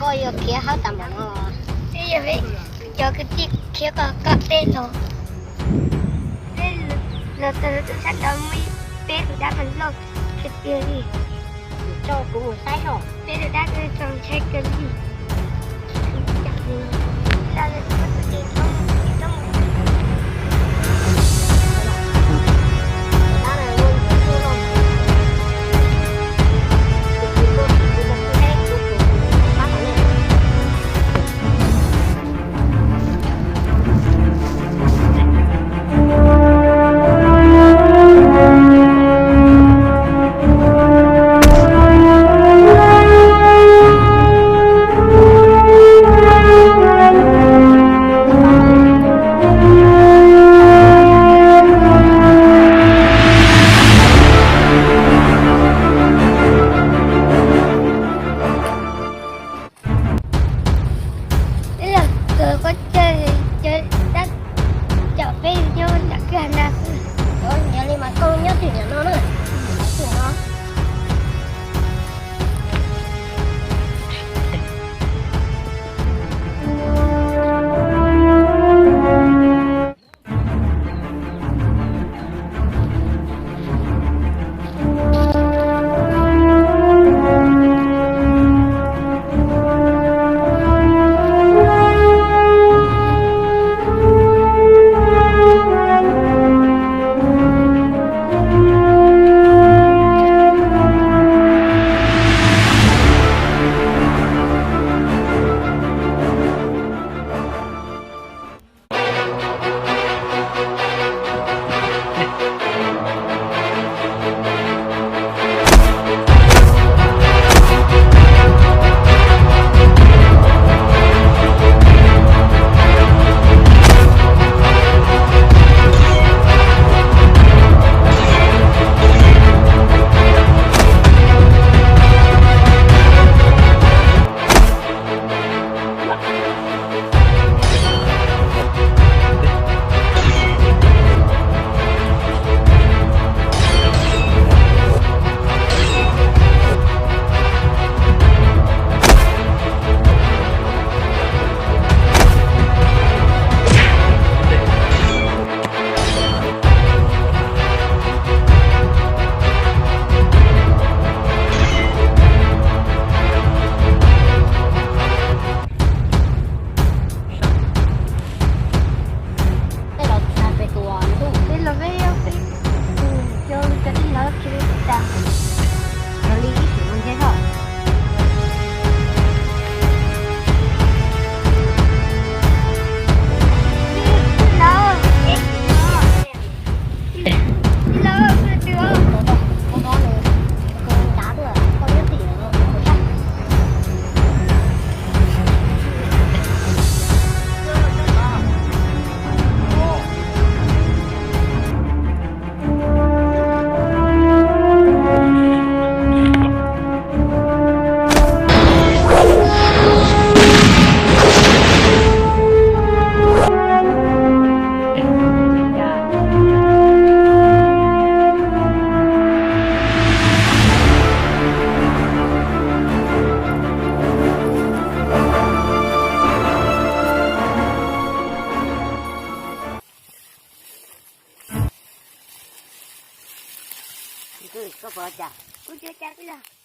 Koj yuav khiav hauv tas mam no. Peb yog peb cov kwv tij khiav kom koj peb los. Peb los txog lub sab nraud muaj ib peb tus dab mas loj tiag tiag li. Tso kuv mus saib os. Peb tus dab txaus ntshai kawg li. Ib los kawg koj caw cov dab caum peb nyob nram kwj ha na xwb. Yog li mas koj nyob twj ywm no na. Twj ywm no. Peb los tsis hais pem tus ntuj, peb los peb, peb tus cov, cov tij laug khiav pem tas. Yog li ib sim no ntshe yog. Tij laug, tij laug, tij laug, Koj puas los cas? Kuv tsis ua cas tij laug.